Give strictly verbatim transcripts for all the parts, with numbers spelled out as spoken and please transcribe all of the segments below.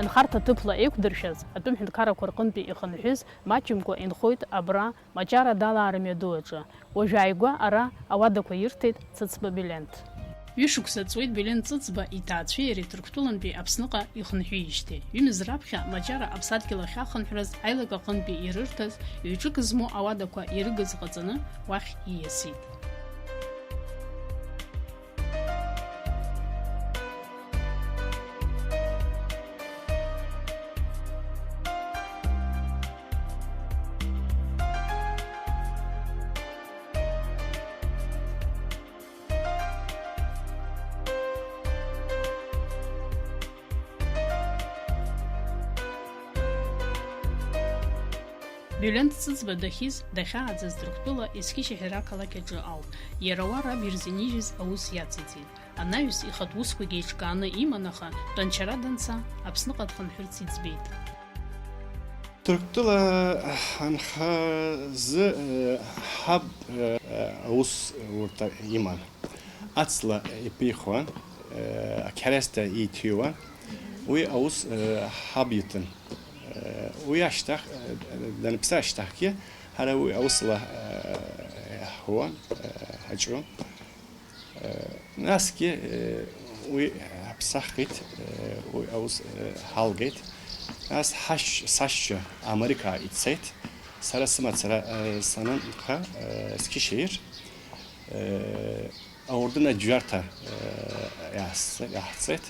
Нхарҭа ҭыԥла еиқәдыршәаз атәым ҳәынҭқаррақәа рҟынтәи ихынҳәыз маҷымкәа инхоит абра Маҷара далаара мҩаду аҿы. Уажә ааигәа ара ауадақәа ирҭеит Цыцба Белент. Ҩышықәса ҵуеит Белент Цыцба иҭаацәеи иареи Ҭырқәтәылантәи Аԥсныҟа ихынҳәижьҭеи. Ҩымз раԥхьа Маҷара аԥсадгьыл ахь ахынҳәраз аилак аҟынтәи ирырҭаз ҩ-ҿык змоу ауадақәа ирыгыз ҟаҵаны уахь ииасит. Белент Цыцба дахьиз, дахьааӡаз Ҭырқәтәыла Есқьышьаҳәа ақалақь аҿы ауп. Иара уа раб ирзынижьыз аус иациҵеит. Анаҩс ихатә усқәагьы еиҿкааны иман, аха тәанчара данца, Аԥсныҟа дхынҳәырц иӡбеит. Ҭырқәтәыла анхазы, э, ҳаб, э, аусурҭа иман. Аҵла иԥихуан, э, ақьаресҭа иҭиуан. Уи аус, э, ҳаб иҭын. Э, уи ашьҭахь, э, даныԥсы ашьҭахьгьы, ҳара уи аусла, э, ҳуан, э, ҳаҿу. Э, насгьы, э, уи ҳаԥсахит, э, уи аус, э, ҳалгеит. Нас ҳашь-, сашьцәа Америка ицеит. Сара сымацара, э, санынха, э, Есқьышьеир, э, аурдын аџьџьарҭа, э, иаҳс-, иаҳҵеит.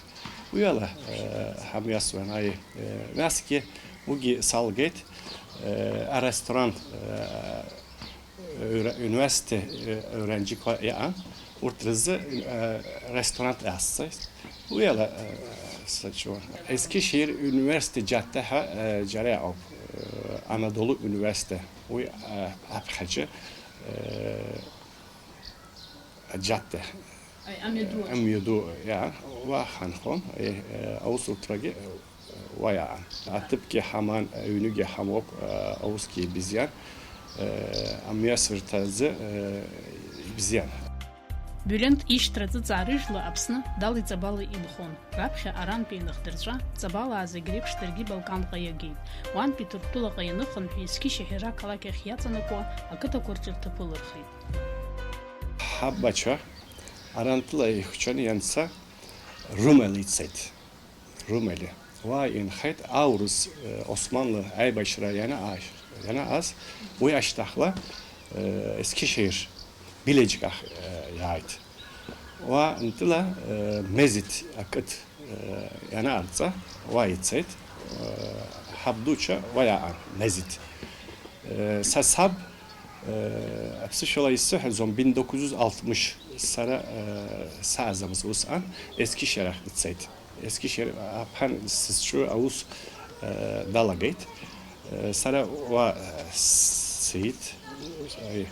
Уи ала, э, ҳамҩасуан, аи, э, насгьы уигьы салгеит, э, аресторан, э, Ҩра-, университет, э, ҩранџьқәа иҟан, урҭ рзы, э, ресторан иаасҵеит. Уи ала, э, саҿуан. Есқьышьеир университет џьаҭта ҳәа, э, џьара иҟоуп, э, Анадолу университет. Уи, э, аԥхьаҿы, э, џьаҭта. Амҩаду, иа, уа ҳанхон, е, е, аусурҭагьы, е, уа иаан. Аҭыԥгьы ҳаман, аҩнгьы ҳамоуп, е, аусгьы ибзиан, е, амҩасырҭа азы, е, ибзиан. Бюлент ишьҭра ҵыҵаарыжәла Аԥсны дала иҵабала инхон. Раԥхьа арантәи инахдырҵәа, ҵабалаа зегь реиԥш даргьы Балканҟа иагеит. Уантәи Ҭырқәтәылаҟа ианыхынҳә, Есқьышьаҳәа ақалақь ахь иаҵанакуа ақыҭақәа рҿы рҭыԥы лырхит. Ҳабацәа арантәыла ихәҷаны ианца, Румели ицеит. Румели. Уа инхеит аурыс, э, Османлы аибашьра ианааш-, ианааз, уи ашьҭахьла, э, Есқьышьеир Билеџьик ахь, э, иааит. Уа нтәыла, э, Мезеҭ ақыҭ, э, ианаарҵа, уа ицеит, э, ҳабдуцәа уа иаан, Мезеҭ. Э, са саб, э, аԥсышәала исыҳәаӡом, bin dokuz yüz altmış, сара, э, сааӡамыз усҟан, Есқьышьеир ахь дцеит. Есқьышьеир аԥан сызҿу аус, э, далагеит. Э, сара уа, э, сцеит, э,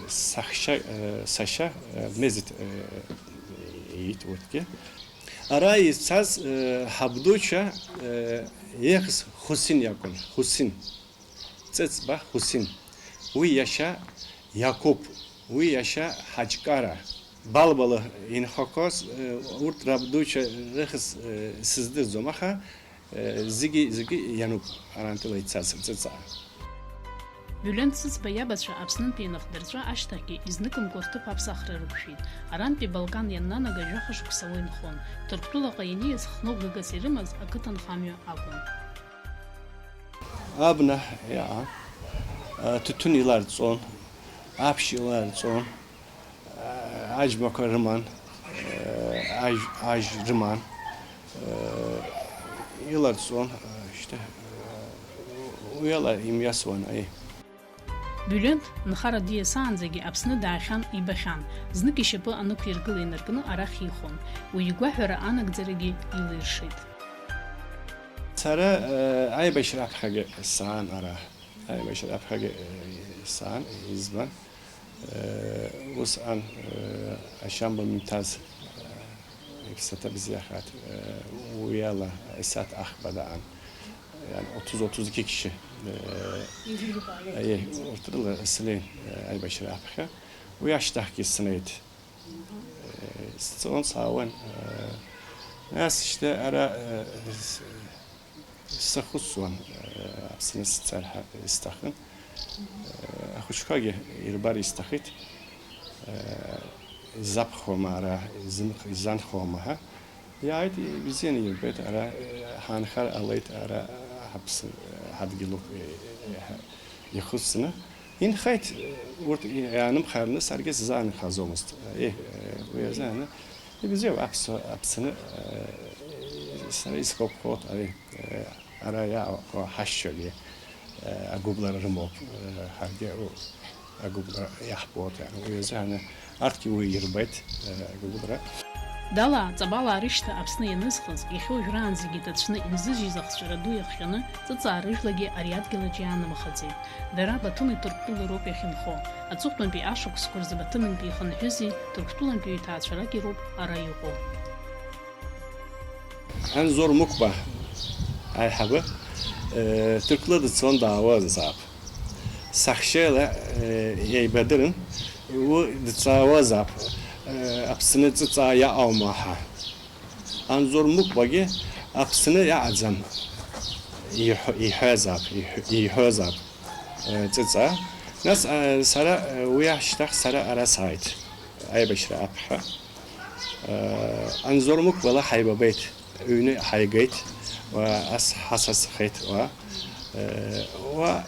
сахьа, э, сашьа, э, Мезеҭ, э, иит урҭгьы. Ара ицаз, э, ҳабдуцәа, э, иахьыз Хусин иакәын, Хусин. Ҵыҵба Хусин. Уи иашьа Иақәыԥ, уи иашьа Ҳаҷкара. Балбала инхақәаз, э, урҭ рабдуцәа рыхьӡ, э, сыздырӡом, аха, э, зегьы, зегьы иануп арантәыла ицаз рҵыҵаа. Бюлент Цыцба иабацәа Аԥснынтәи инахдырҵәа ашьҭахьгьы изныкымкәа рҭыԥ аԥсахра рықәшәеит. Арантәи Балкан ианнанага жәаха шықәса уа инхон. Ҭырқәтәылаҟа ианиас хәноугагас ирымаз ақыҭанхамҩа акәын. Абна, иа, а, ҭыҭын иларҵон, аԥшь иларҵон, а, аџьмақәа рыман, а, ажь, ажь рыман, а, иларҵон, а, шьҭа, а, уи ала имҩасуан, аи. Бюлент нхара диасаанӡагьы Аԥсны даахьан, ибахьан, знык ишьапы анықәиргыла инаркны арахь ихон, уи игәаҳәара анагӡарагьы илиршеит. Сара, э, аибашьра аԥхьагьы саан ара. Аибашьра аԥхьагьы, э, саан, избан? Э, усҟан, э, Ашьамба Мимҭаз, э, иԥсаҭа бзиахааит, э, уи ала есааҭ ахԥа даан. Иан отыз, отыз икы киши, э, э, урҭ рыла слеин, э, аибашьра аԥхьа. Уи ашьҭахьгьы снеит. Э, сцон, саауан, э, Нас шьҭа ара, э, с-, сахәыцуан, э, Аԥсны сцар ҳәа исҭахын. Э, ахәыҷқәагьы ирбар исҭахит. Э, изаԥхуама ара, изынх-, изанхуама ҳәа. Иааит, ибзианы ирбеит, ара, э, ҳаанхар ҟалеит, ара, э, ҳаԥсы, э, ҳадгьылуп, э, э, ҳа-, ихыцны. Инхеит, э, урҭ иаанымхараны саргьы сзаанхаӡомызт. Еҳ, э, уи азы аны, ибзиоуп, аԥсуа, Аԥсны, э, сара исгәаԥхоит, ари, э, ара иаауа ҳашьцәагьы, э, агәыблра рымоуп, э, ҳаргьы у-, агәыблра иаҳбоит, уи азы аны арҭгьы уи ирбеит, э, агәыблра. Дала, Ҵабалаа рышьҭа Аԥсны ианызхыз, иахьа уажәраанӡагьы ҭацәны имзыжьыз ахҵәара ду иахҟьаны, Ҵыҵаа рыжәлагьы ари адгьыл аҿы иаанымхаӡеит. Дара Баҭыми Ҭырқәтәылеи роуп иахьынхо. Аҵыхәтәантәи ашықәсқәа рзы Баҭымынтәи ихынҳәызи Ҭырқәтәылантәи иҭаацәараки роуп ара иҟоу. Анзор Мықәба аиҳабы, э, Ҭырқәтәыла дцон даауазаап. Саҳәшьеила, э, еибадырын, уи дҵаауазаап, э, Аԥсны Ҵыҵаа иааума ҳәа. Анзор Мықәбагьы Аԥсны иаҟаӡам иҳәо-, иҳәазаап, иҳәо-, иҳәозаап, э, Ҵыҵаа. Нас, э, сара, э, уи ашьҭахь сара ара сааит, аибашьра аԥхьа. Э, Анзор Мықәбала ҳаибабеит, ҩны ҳаигеит, уа ас ҳасасхеит, уа, э, уа,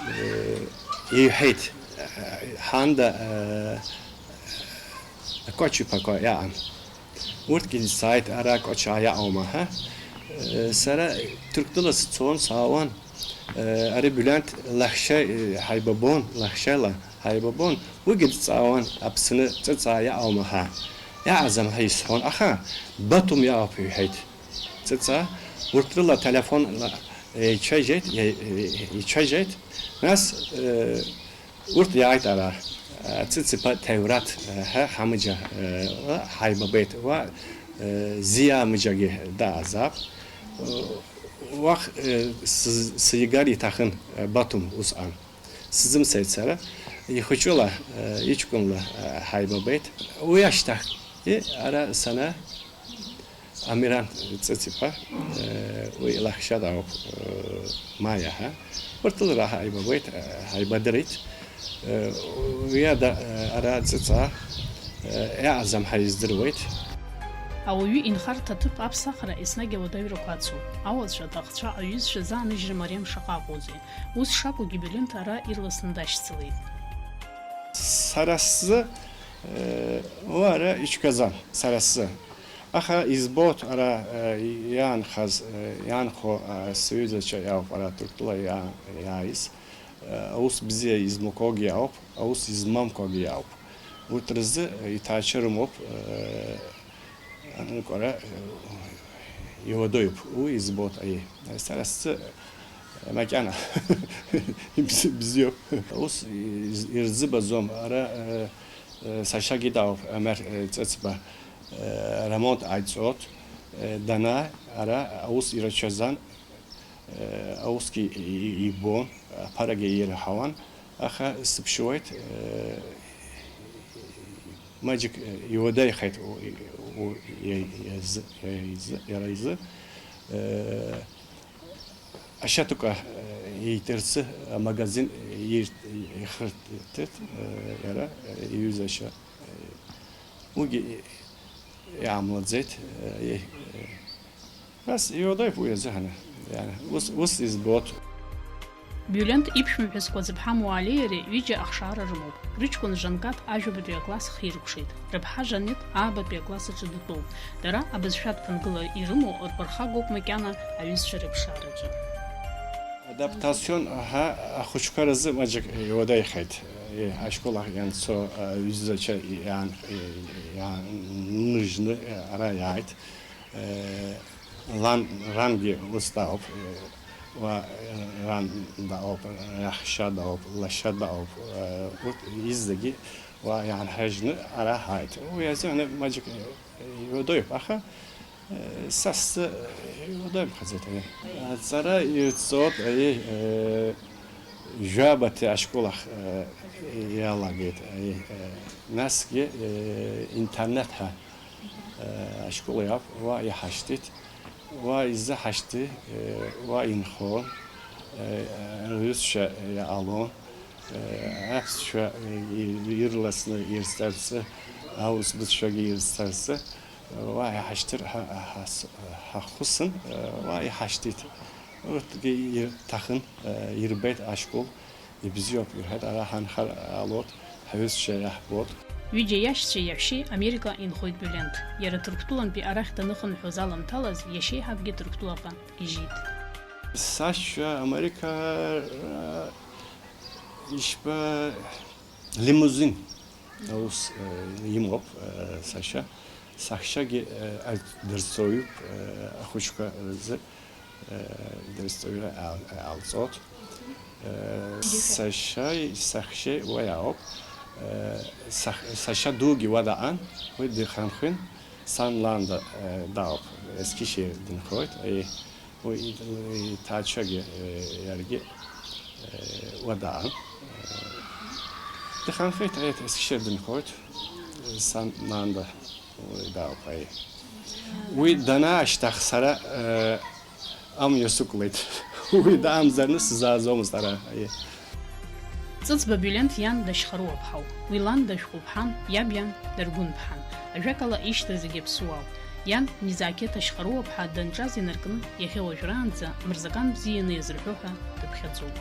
э, иҳәеит, э, ҳанда, э, Кочиԥақәа иаан. Урҭгьы сааит, ара Кочаа иааума ҳәа. Э, сара Ҭырқәтәыла сцон, саауан. Э, ари Бәлианҭ лаҳәшьа, э, ҳаибабон, лаҳәшьала ҳаибабон. Уигьы дҵаауан, Аԥсны Ҵыҵаа иааума ҳәа. Иаҟаӡам ҳәа исҳәон, аха Батум иаауп иҳәеит. Ҵыҵаа, урҭ рыла ателефон еицәажәеит, е-, е-, еицәажәеит. Нас, э, Урҭ иааит ара, Ацыцыԥа Ҭаҩраҭ ҳәа ҳамыџьа ҳаибабеит. Уа Зиа амыџьагьы даазаап. Уахь сигар иҭахын Батум усҟан. Сзымцеит сара. Ихәыҷыла, иҷкәынла ҳаибабеит. Уи ашьҭахь, ара сана Амиран Ҵыҵиԥа, уи лаҳәшьа дауп, Маиа ҳәа. Урҭ лара ҳаибабеит, ҳаибадырит. Уи ада, ара Ҵыҵаа иаҟаӡам ҳәа издыруеит. Ауаҩы инхарҭа аҭыԥ аԥсахра еснагь ауадаҩрақәа ацуп. Ауацәа, аҭахцәа, аҩызцәа зааныжьра мариам шаҟа акәузеи! Ус шакәугьы Бәлианҭ ара ирласны дашьцылеит. Сара сзы, уара ицәгьаӡам, сара сзы. Аха избоит ара, э, иаанхаз, э, иаанхо, э, сҩызацәа иауп, ара Ҭырқәтәыла иаа-, иааиз. Э, аус бзиа измақәоугьы иауп, аус измамкәагьы иауп. Урҭ рзы, э, иҭаацәа рымоуп, э, аныкәара, э, иуадаҩуп. Уи избоит, аиеи. Сара сзы, э, макьана ибз-, бзиоуп. Аус из-, ирзыбаӡом. Ара, э, э, сашьагьы дауп, Омер, э, Ҵыцба. Рамонт ҟаиҵоит, дана ара аус ирацәаӡан, аусгьы ибон, аԥарагьы ираҳауан, аха сыԥшуеит, маҷк иуадаҩхеит у-, у-, иа-, иазы, иа изы, иара изы. Ашьаҭақәа, э, еиҭарцы амагазин ир-, ихырҭыт, э, иара, э, иҩыза ашьа, э, уигьы иаамлаӡеит, э, еи-, э, нас иуадаҩуп уи азыҳәаны, иара, ус, ус избоит. Бәлианҭ иԥшәмаԥҳәыс Кәаӡыԥҳа Муалеи иареи ҩыџьа ахшара рымоуп. Рыҷкәын Жанкаҭ ажәабатәи акласс хиркәшеит. Рыԥҳа Жанет аабатәи акласс аҿы дтәоуп. Дара абызшәатә ԥынгыла ирымоу рԥырхагоуп макьана аҩызцәа рыԥшаараҿы. Адаптацион ҳәа ахәыҷқәа рзы маҷк иуадаҩхеит. Ашкол ахь ианцо аҩызцәа иаан-, иааныжьны ара иааит. Лан, рангьы ус дауп, уа, ран дауп, раҳәшьа дауп, лашьа дауп, урҭ изегьы уа иаанҳажьны ара ҳааит. Уи азы аны маҷк иуадаҩуп, аха, са сзы иуадаҩымхаӡеит ани. Аҵара ирҵоит, ари, жәабатәи ашкол ахь иалагеит, ари, насгьы интернет ҳәа Ашкол иаб уа иҳашьҭит, уа изыҳашьҭи, уа инхон, рҩызцәа иҟалон, аԥсшәа ирласны ирҵарцы, аус бызшәагьы ирҵарцы, уа иҳашьҭыр ҳа-, ҳа-, ҳа-, ҳахәысын, уа иҳашьҭит. Урҭгьы ирҭахын, ирбеит ашкол. Ибзиоуп, ирҳәеит, ара ҳанхар ҟалоит, ҳҩызцәа иаҳбоит. Ҩыџьа иашьцәеи иаҳәшьеи Америка инхоит Бюлент. Иара Ҭырқәтәылантәи арахь даныхынҳәуаз аламҭалаз, иашьеиҳабгьы Ҭырқәтәылаҟа ижьеит. Сашьа Америка, ишԥа, лимузин аус имоуп, сашьа. Саҳәшьагьы, э, дырҵаҩуп, э, ахәыҷқәа рзы, э, дырҵаҩра аал-, аалҵуеит. Э, сашьаи саҳәшьеи уа иаауп. Э, саҳ-, сашьа дугьы уа даан, уи диханхәын, сан ланда, э, дауп, Ескишье дынхоит. Э, уи и-, иҭаацәагьы, э, иаргьы, э, уа даан. Э, диханхеит, э, Ескишье дынхоит, э, сан ланда. Уи дауп, аиеи. Уи данаашьҭах сара, э, амҩа сықәлеит. Уи даамзарны сзааӡомызт ара, аиеи. Ҵыӡба Бюлент иан Дашьхаруаԥҳауп. Уи лан Дашәҟәыԥҳан, иаб иан Даргәынԥҳан. Ажәакала, ишьҭа зегьы аԥсуаауп. Иан Низаке Ҭашьхаруаԥҳа данҿаз инаркны, иахьа уажәраанӡа Мырзакан бзианы иазырҳәо ҳәа дыԥхьаӡоуп.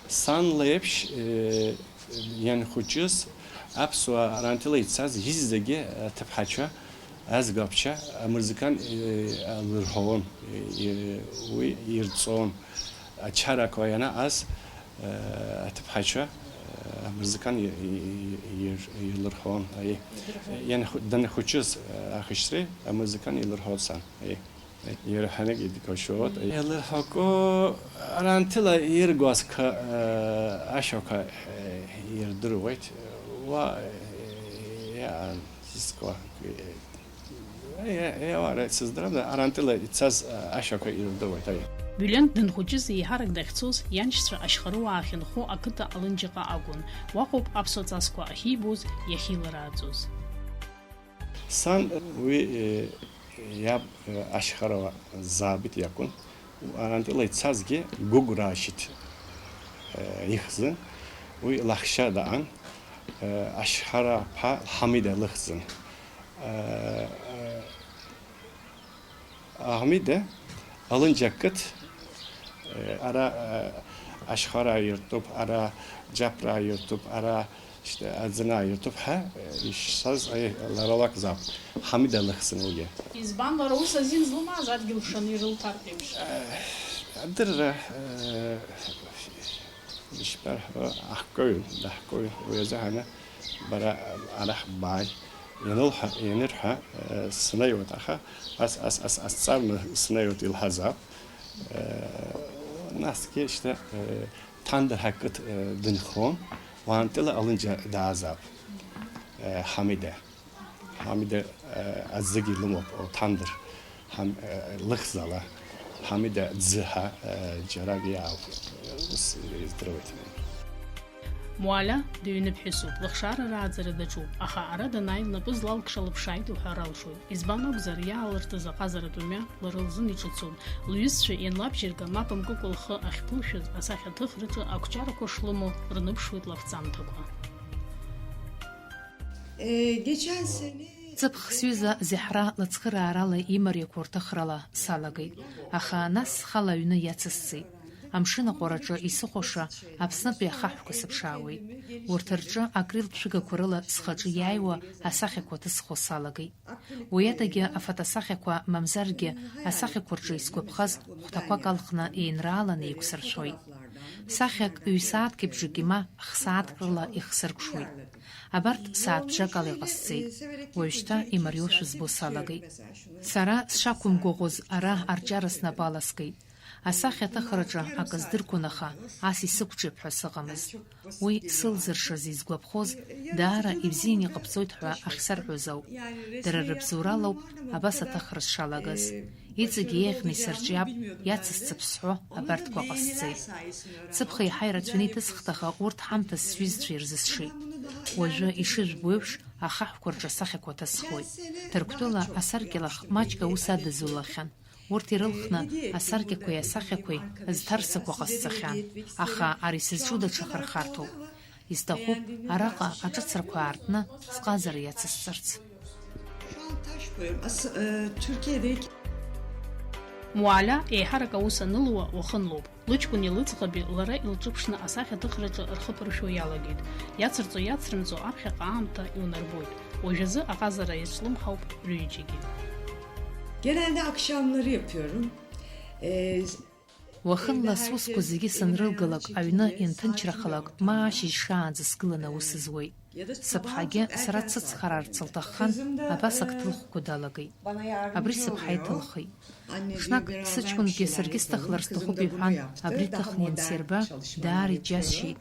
Сан леиԥш, э, ианхәыҷыз, аԥсуаа арантәила ицаз изегьы аҭыԥҳацәа, азгәаԥшьа, амырзакан, э, лырҳәон, э, уи ирҵон. Ачарақәа ианаҟаз, э, аҭыԥҳацәа, э, амырзакан и-, и-, и-, ир-, илырҳәон. Аи. Ианхәы-, данхәыҷыз, э, ахьышьҭри амырзакан илырҳәон сан. Аи. Ирҳәанагьы дгәышьоит. Илырҳәақәо, арантәила иргәазқәа, э, ашьақәа, э, ирдыруеит. Уа, э, иаан зызкуа, э, э, э, уа, ре-, сыздырам, арантәила ицаз, э, ашьақәа ирдыруеит, аиеи. Бюлент данхәыҷыз еиҳарак дахьцоз ианшьцәа Ашьхаруаа ахьынхо ақыҭа Алынџьаҟа акәын. Уаҟоуп аԥсуа ҵасқәа ахьибоз, иахьиларааӡоз. Сан уи, э, иаб, э, Ашьхарова Забит иакәын. Арантәила ицазгьы Гогә Рашьыҭ, э, ихьӡын. Уи лаҳәшьа даан, э, Ашьхараԥҳа Ҳамида лыхьӡын. Э, э, Аҳмида, Алынџьа ақыҭ, э, ара, э, Ашьхараа иртәуп, ара Џьаԥраа иртәуп, ара, шьҭа, Аӡынаа иртәуп ҳәа, э, ишцаз, аи, лара лакәзаап. Ҳамида лыхьӡын уигьы. Избан лара ус азин злымаз адгьыл шаны ирылҭартә еиԥш? Э, адырра, э, Ишԥарҳәо, аҳкоҩ, даҳкоҩ, уи азыҳәаны бара арахь бааи. Ианылҳәа, ианырҳәа, э, снеиуеит, аха ас, ас, ас, асҵарны снеиуеит илҳәазаап. Э, насгьы шьҭа, э, Ҭандыр ҳақыҭ, э, дынхон, уаантәила Алынџьа даазаап. Э, Ҳамида. Ҳамида, э, аӡыгьы лымоуп, о, Ҭандыр, Ҳам-, э, лыхьӡала, Ҳамида ӡы ҳәа, э, џьарак иаауп, ус издыруеит. Муаля дыҩныԥҳәысуп, лыхшара рааӡара даҿуп, аха ара данааи лнапы злалкша лыԥшааит уҳәар алшоит. Избан акәзар, иаалыртыз аҟазаратә мҩа лара лзын иҿыцуп. Лҩызцәа ианлабжьарга, мап мкыкәа лхы ахьԥылшәаз, асахьаҭыхраҿы ақәҿиарақәа шлымоу рныԥшуеит лафҵамҭақәа. Э, geçen sene Ҵыԥх сҩыза Зеҳра лыцхыраарала имариақәоу рҭыхрала салагеит, аха нас схала аҩны иацысҵеит. Амшын аҟәараҿы исыхәаша Аԥснытәи ахаҳәқәа сыԥшаауеит. Урҭ рҿы акрилтә шәыгақәа рыла схаҿы иааиуа асахьақәа ҭысхуа салагеит. Уи адагьы афотосахьақәа, мамзаргьы асахьақәа рҿы исгәаԥхаз хәҭақәак алхны еинрааланы еиқәсыршәоит. Сахьак ҩ-сааҭки бжаки ма х-сааҭк рыла ихсыркәшоит. Абарҭ сааҭ бжак ала иҟасҵеит. Уажәшьҭа имариоушәа збо салагеит. Сара сшақәымгәыӷуаз ара арҿиара снапы аласкит. Асахьаҭыхраҿы акы здырқәон, аха ас исықәҿиап ҳәа сыҟамызт. Уи сылзыршаз изгәаԥхоз, даара ибзиан иҟабҵоит ҳәа ахьсарҳәоз ауп. Дара рыбзоуралоуп абас аҭыхра сшалагаз. Иҵегь еиӷьны исырҿиап, иацысҵап сҳәо, абарҭқәа ҟасҵеит. Цыԥха еиҳа ирацәаны иҭысхт, аха урҭ ҳамҭас сҩызцәа ирзысшеит. Уажәы ишыжәбо еиԥш, ахаҳәқәа рҿы асахьақәа ҭысхуеит. Ҭырқәтәыла асаркьалахь маҷк аус адызулахьан. Урҭ ирылхны асаркьақәеи асахьақәеи зҭарсақәа ҟасҵахьан, аха ари сызҿу даҽа хырхарҭоуп. Исҭахуп араҟа аҿыцрақәа аартны сҟазара иацысҵарц. Муаля еиҳарак аус анылуа уахынлоуп. Лыҷкәыни лыӡӷаби лара илҿыԥшны асахьаҭыхраҿы рхы ԥыршәо иалагеит. Иацырҵо-иацрымҵо аԥхьаҟа аамҭа иунарбоит. Уажәазы аҟазара иазҿлымҳауп рҩыџьагьы. Genelde akşamları yapıyorum. Ee, Уахынла сусқәа зегьы санрылгалак, аҩны ианҭынчрахалак, ма ашьыжь шаанӡа сгыланы аус зуеит. Сыԥҳагьы сара дсыцхраарц лҭаххан, абас ак ҭылхқәо далагеит. Абри сыԥҳа иҭылхит. Ҽнак сыҷкәынгьы саргьы сҭыхлар сҭахуп иҳәан, абри ҭыхны иансирба, даара иџьасшьеит.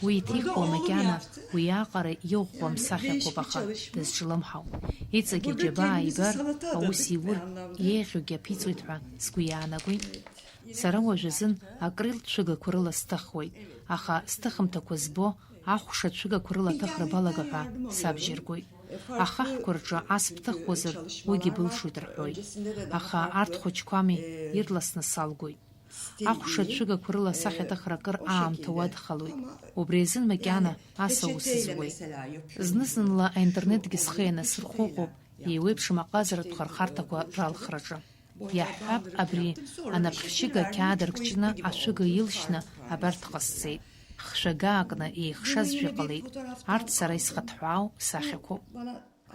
Уи иҭихуа макьана уи аҟара иӷәӷәам сахьақәоуп, аха дызҿлымҳау. Иҵегь аџьабаа ибар, аус иур, иеиӷьугьы аԥиҵоит ҳәа сгәы иаанагоит. Сара уажәазын акрылтә цәыгақәа рыла сҭыхуеит, аха сҭыхымҭақәа збо, ахәша цәыгақәа рыла аҭыхра балага ҳәа сабжьаргоит. Ахаҳәқәа рҿы ас бҭыхуазар, уигьы былшоит рҳәоит. Аха арҭ хәыҷқәами, ирласны салгоит. Ахәша цәыгақәа рыла асахьаҭыхра акыр аамҭа уадхалоит. Убри азын макьана ас аус зуеит. Зны-зынла аинтернетгьы схы ианасырхәо ыҟоуп, еиуеиԥшым аҟазаратә хырхарҭақәа ралхраҿы. Иаҳҳәап, абри анаԥхьшьыга қьаад аркҿны ашәыга илшьны абарҭ ҟасҵеит. Хшәага аакны еихшазшәа ҟалеит. Арҭ сара исхыҭҳәаау сахьақәоуп.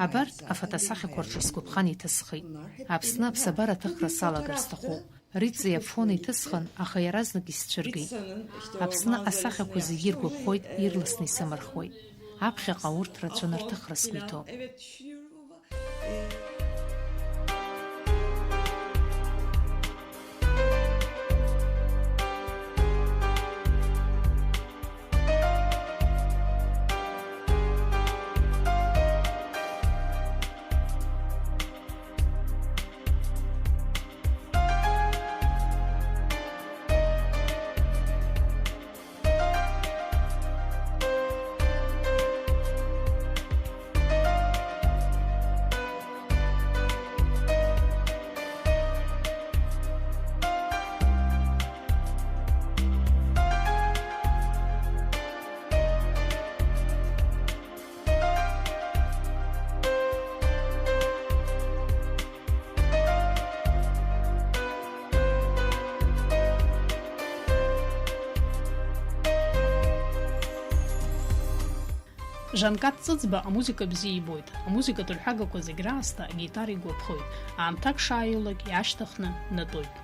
Абарҭ афотосахьақәа рҿы сгәаԥхан иҭысхит. Аԥсны аԥсабара аҭыхра салагар сҭахуп. Риҵеи Афон иҭысхын, аха иаразнак исцәыргеит. Аԥсны асахьақәа зегьы иргәаԥхоит, ирласны исымырхуеит. Аԥхьаҟа урҭ рацәаны рҭыхра сгәы иҭоуп. Жанкат Ҵыӡба амузыка бзиа ибоит. Амузыкатә рҳәагақәа зегь раасҭа агитара игәаԥхоит. Аамҭак шааиуалак иаашьҭыхны днатәоит.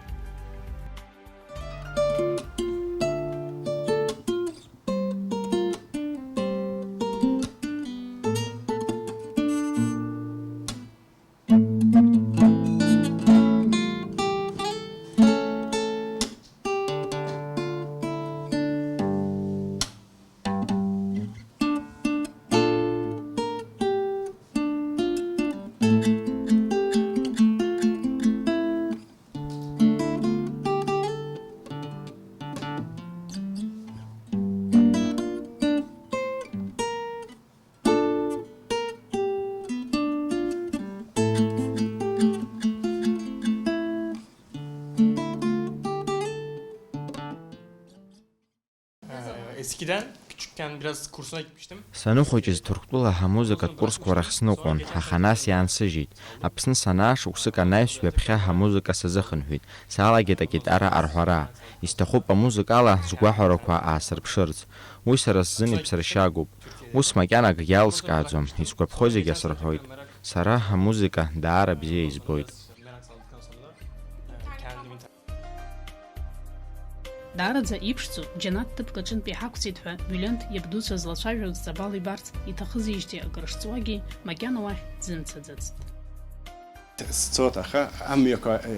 Ee, eskiden küçükken biraz kursuna gitmiştim. Саныхәыҷыз Ҭырқәтәыла ҳамузыкатә курсқәа рахь сныҟәон, аха нас иаансыжьит. Аԥсны санаа, шықәсык анаҩс, ҩаԥхьа ҳамузыка сазыхынҳәит. Салагеит акитара арҳәара. Исҭахуп амузыкала сгәаҳәарақәа аасырԥшырц. Уи сара сзын иԥсыршьагоуп. Ус макьана акгьы алыскааӡом, исгәаԥхо зегь асырҳәоит. Сара амузыка даара бзиа избоит. Даараӡа иԥшӡоу, џьанаҭ ҭыԥк аҿынтә иҳақәҵеит ҳәа Бülent иабдуцәа злацәажәоз ҵабал ибарц иҭахызижьҭеи акыр шҵуагьы, макьана уахь дзымцаӡацт. Сцоит, аха амҩақәа, э,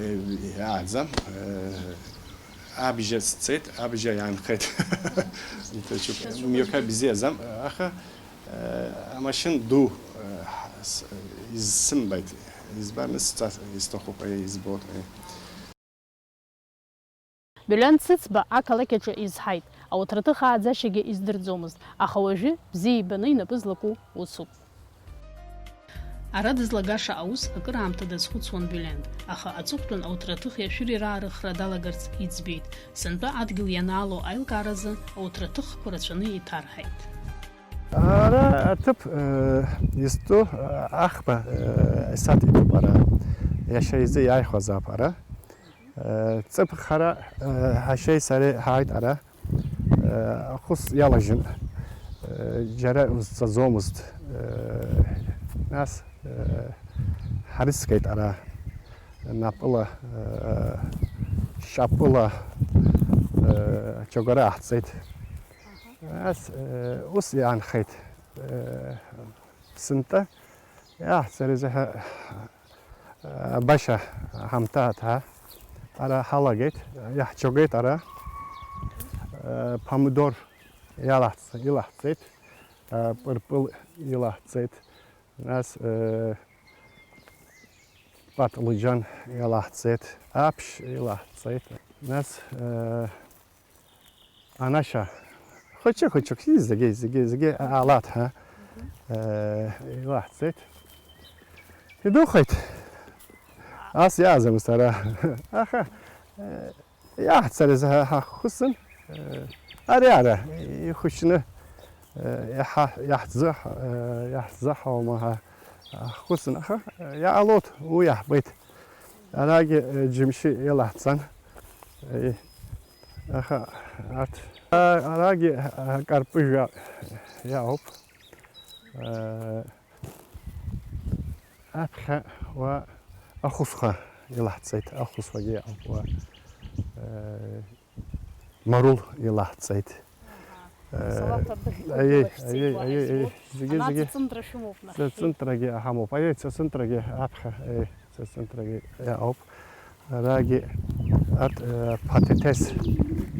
иааӡам, э, Абжьа сцеит, абжьа иаанхеит. Иҭацәуп. Мҩақәа бзиаӡам, аха, э, амашьын ду, э, с-, изсымбеит. Избан сцар исҭахуп, аиеи, избоит, аиеи. Бюлиант Цыцба ақалақь аҿы изҳаит, ауҭраҭых ааӡашьагьы издырӡомызт, аха уажәы бзиа ибаны инапы злаку усуп. Ара дызлагаша аус акыраамҭа дазхәыцуан Бюлиант, аха аҵыхәтәан ауҭраҭых иашәырираарыхра далагарц иӡбеит. Сынтәа адгьыл ианаало аилкааразы ауҭраҭыхқәа рацәаны еиҭарҳаит. Ара аҭыԥ, э, изтәу, э, аӷба, э, исаҭ иҭыԥ ара. Иашьа изы иааихәазаап ара. Э, ҵыԥх ара, э, ҳашьеи сареи ҳааит ара. Э, ахәыс иалажьын. Э, џьара узҵаӡомызт. Э, нас, э, ҳарыцқьеит ара. Напыла, э, шьапыла, э, ачагәара аҳҵеит. Нас, э, ус иаанхеит. Э, сынтәа иаҳцарыз ҳәа, э, баша ҳамҭааҭ ҳәа ара ҳалагеит, иаҳчогеит ара, э, помидор иалаҳц-, илаҳҵеит, э, пырпыл илаҳҵеит, нас, э, паҭлыџьан илаҳҵеит, аԥшь илаҳҵеит, нас, э, Анашьа, хәыҷы-хәыҷык, зегьы, зегьы, зегьы алаҭ, ҳа? Э, илаҳҵеит. Идухеит. Ас иаазымыз ара. Аха, э, иаҳцарыз ҳа-, ҳахәысын, э, ари ара, ихәыҷны, э, иаҳа-, иаҳзы-, э, иаҳзаҳауама ҳа ҳахәысын, аха, э, иаалоит, уи иаҳбеит. Арагьы, э, џьымшьы илаҳҵан. Э, Аха арҭ, а, арагьы, а, карпыжәҩа иаауп. Э, аԥхьа уа ахәысха илаҳҵеит, ахәысхагьы иаауп уа, э, марул илаҳҵеит. Э, салаҭ адыхь аиеи, аиеи, аиеи, аиеи, зегьы, зегьы. Цынтрагьы аҳамоуп, аиеи, цынтрагьы аԥхьа, аиеи. Са центрагьы ауп. Арагьы ат, э, патетес,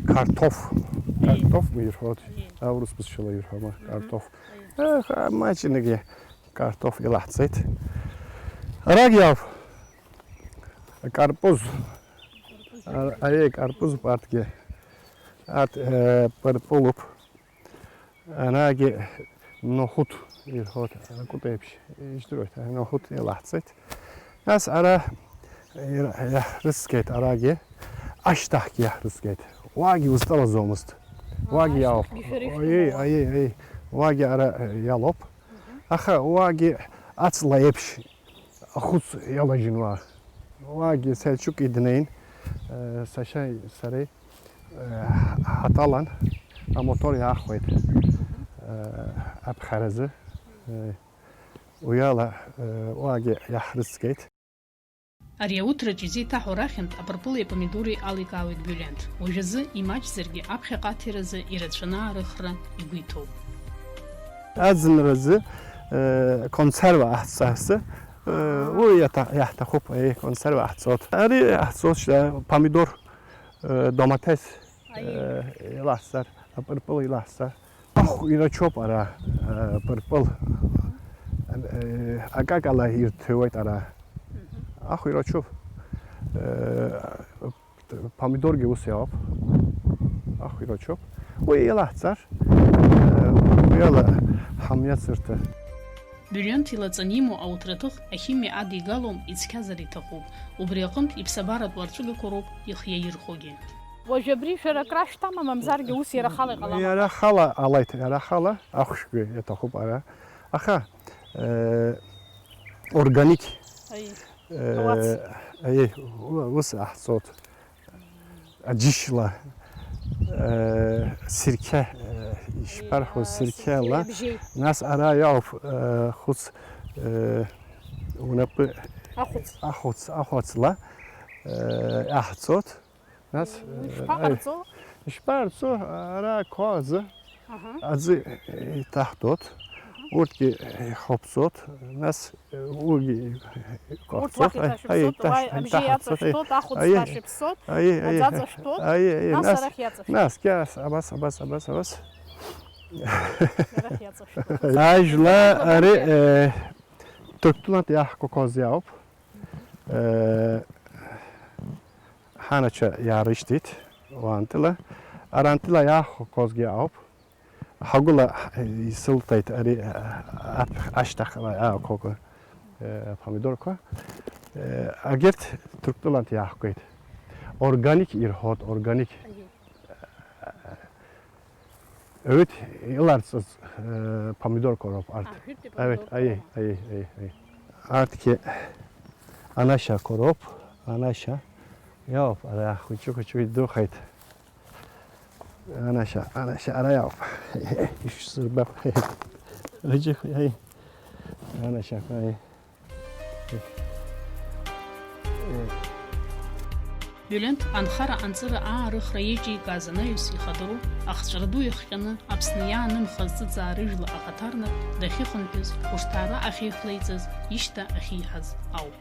картоф. Картоф мирхот. Аурус бызшала ирхама, картоф. Э, ха, маҷнагьы картоф илаҳҵеит. Арагьы ауп. Карпуз. А, аиеи, карпуз партгьы. Ат, э, пырпылуп. Анагьы нохәыҭ ирҳәоит, акәыта еиԥш, ижәдыруеит, нохәыҭ илаҳҵеит. Нас ара ира-, иаҳрыцқьеит арагьы, ашьҭахьгьы иаҳрыцқьеит. Уагьы узтәалаӡомызт. Уагьы иаауп. Аиеи, аиеи, аиеи. Уагьы ара, э, иалоуп. Аха уагьы аҵла еиԥш ахәыц иалажьын уа. Уаагьы Сельчуки днеин, э, сашьеи сареи, э, ҳаҭалан, амотор иаахәеит, э, аԥхьаразы. Э, уи ала, э, уаагьы иаҳрыцқьеит. Ари ауҭраҿ изеиҭаҳәо рахьынтә апырпылеи апомидори аликаауеит Бюлиант. Уажәазы имаҷзаргьы аԥхьаҟа аҭиразы ирацәаны аарыхра игәы иҭоуп. Аӡынразы, э, консерва аҳҵарцы, э, уи иаҭа-, иаҳҭахуп, э, консерва аҳҵот. Ари аҳҵот шьҭа помидор, э, домаҭес, э, илаҳҵар, апырпыл илаҳҵар. Ахә ирачоуп ара, э, пырпыл. Э, акакала ирҭыуеит ара. Ахә ирачоуп. Э, Помидоргьы ус иауп. Ахә ирачоуп. Уи илаҳҵар, уи ала ҳамҩацырҭа. Бюлиант илаҵаны имоу ауҭраҭых ахимиа адигалом, ицқьазар иҭахуп. Убри аҟынтә иԥсабаратә уарҵәыгақәа роуп ихиаирхәогьы. Уажә абри шәара акрашәҭама, мамзаргьы ус иара ахала иҟалама? Иара ахала алеит, иара ахала ахәшәгьы иаҭахуп ара. Аха, э, органик, Аи. э, Ауац. Аи, у-, ус аҳҵот. Аџьышьла, э, сирқьа, э, ишԥарҳәо, Иа, сирқьала, сирқьа бжьеи. Нас ара иауп, э, хәыц, э, унапы Ахәыц. Ахәыц, ахәыцла, э, иаҳҵот, нас, Уи э, шԥаҟарҵо? Ишԥарҵо, ара ақәа азы, Аҳа. Аӡы иҭаҳтәот, Аҳа. Урҭгьы иҳаԥҵот, нас, э, уигьы Урҭ уахь иҭашәыԥсоит, уа абжьы иаҵашәҭоит, ахәыц ҭашәыԥсоит, аӡы аҵашәҭоит, нас арахь иаҵашәҭоит. Нас, абас, абас, абас, абас. Арахь иаҵашәҭоит. Ажәла ари, э, Ҭырқәтәылантә иаҳкәақәаз иауп. Э, ҳанацәа иаарышьҭит уантәыла. Арантәыла иаҳхәақәазгьы ауп. Ҳагәыла исылҭеит ари, а, аԥ-, ашьҭахьҟа иаақәоуқәа, э, помидорқәа. Э, агьырҭ Ҭырқәтәылантә иаахгеит. Органик ирҳәоит, органик. Аиеи. Уи иларҵаз, э, помидорқәа роуп арҭ. А, жәытәтәи аиеи, помидорқәа аиеи, роума? Аиеи, аиеи, аиеи. Арҭгьы анашьақәа роуп, анашьа. Иоуп, ара хәыҷы-хәыҷы идухеит. Анашьа, анашьа, ара иауп. Ишәсырбап. Хәыҷы-хәыҷы, аиеи. Анашьақәа, аиеи. Виолент анхара-анҵыра аарыхра иеиҿикааз анаҩс ихадароу, ахҵәара ду иахҟьаны Аԥсны иаанымхаз ҵыӡаа рыжәла ахаҭарнак дахьыхынҳәыз, хәышҭаара ахьихлеиҵаз, ишьҭа ахьиҳаз ауп.